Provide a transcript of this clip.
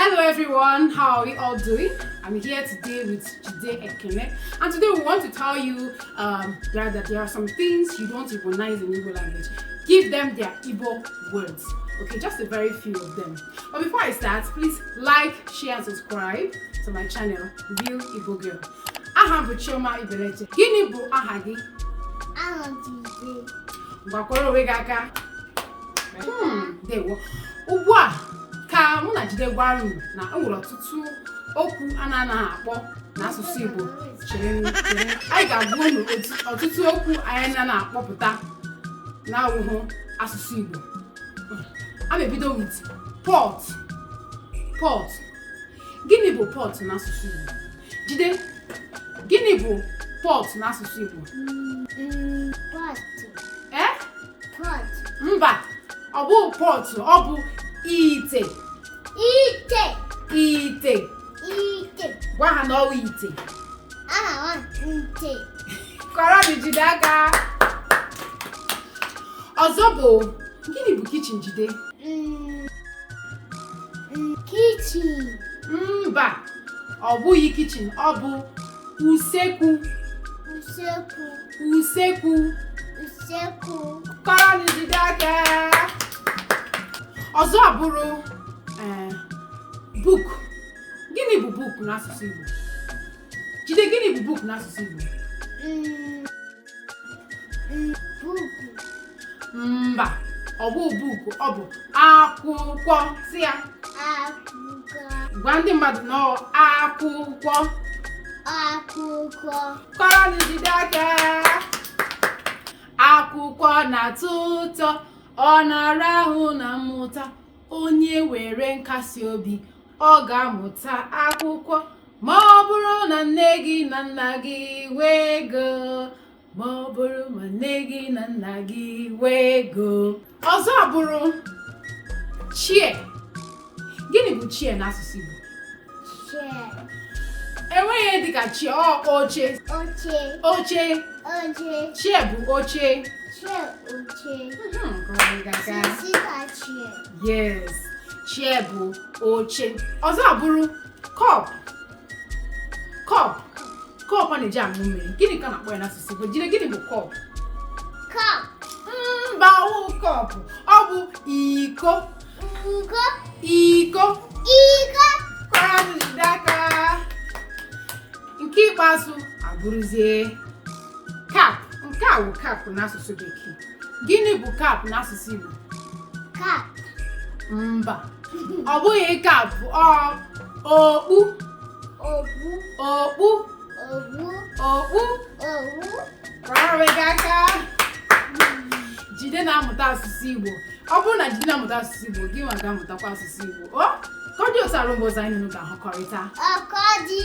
Hello everyone, how are we all doing? I'm here today with Jide Ekene, and today we want to tell you that there are some things you don't recognize in Igbo language. Give them their Igbo words. Okay, just a very few of them. But before I start, please like, share, and subscribe to my channel, Real Igbo Girl. Aha m bụ Chioma Ibeleche. Gịnị bụ aha gị? Aha m Jide. Ngwa kụọrọ onwe gị aka. Ndewo. Ugbu a ka mụ na Jide gwara unu na e nwere ọtụtụ okwu a na-anaghị akpọ n'asụsụ Igbo. Chere, chere. Anyị ga-agwa unu ọtụtụ okwu anyị na akpọpụta na-awụhụ asụsụ Igbo. A na-ebido with pot. Pot. Gịnị bụ pot n'asụsụ Igbo? Jide, gịnị bụ pot n'asụsụ Igbo? Pot. Eh? Pot. Mba, ọ bụ pot, ọ bụ ite. Ite. Ite. Ite. Gwa ha na ọ bụ ite. Aha m ite. Kụọrọ nụ Jide aka. Ọzọ bụ, gịnị bụ kitchen, Jide? Kitchen. Mba, ọ bụghị kitchen, ọ bụ usekwu. Usekwu. Usekwu. Usekwu. Kụọrọ nụ Jide aka. Ọzọ abụrụ book. Gịnị bụ book n'asụsụ Igbo? Jide, gịnị bụ book n'asụsụ Igbo? Book. Mba, ọ bụ book, ọ bụ akwụkwọ. Si ya. Akwụkwọ. Gwa ndị mmadụ na ọ akwụkwọ. Akwụkwọ. Kụọrọ nụ Jide aka. Akwụkwọ na-atọ ụtọ, ọ na-ara ahụ na mmụta. Onye were nkasi obi, ọ ga-amụta akwụkwọ. Ma ọ bụrụ na nne gị na nna gị nwee ego, ma ọ bụrụ ma nne gị na nna gị nwee ego. Ọzọ bụrụ chair. Gịnị bụ chair n'asụsụ Igbo? Chair. Enweghị ihe dịka chair, ọ oche. Oche. Oche. Oche. Chair bụ oche. Chair, oche. Kụọrọ gị aka. Sita chair. Yes, chair bụ oche. Ọzọ abụrụ cup. Cup, cup a na-eji aṅụ mmiri, gịnị ka a na-akpọ ya n'asụsụ Igbo? Jide, gịnị bụ cup? Cup. Mba, ọ cup, ọ bụ iko. Iko. Iko. Iko. Kụọrọ Jide aka. Nke ikpeazụ abụrụzie cap. Nke a bụ cap n'asụsụ Bekee. Gịnị bụ cap n'asụsụ Igbo? Cap. Mba, ọ bụghị cap, ọ okpu. Okpu. Okpu. Okpu. Okpu. Okpu. Kụọrọ gị aka. Jide na-amụta asụsụ Igbo. Ọ bụrụ na Jide na-amụta asụsụ Igbo, gị nwa ga-amụtakwa asụsụ Igbo. O ka ọ dị otu arụ mgbe ọzọ anyị nụ ga-ahụkọrịta. Ọkọdị.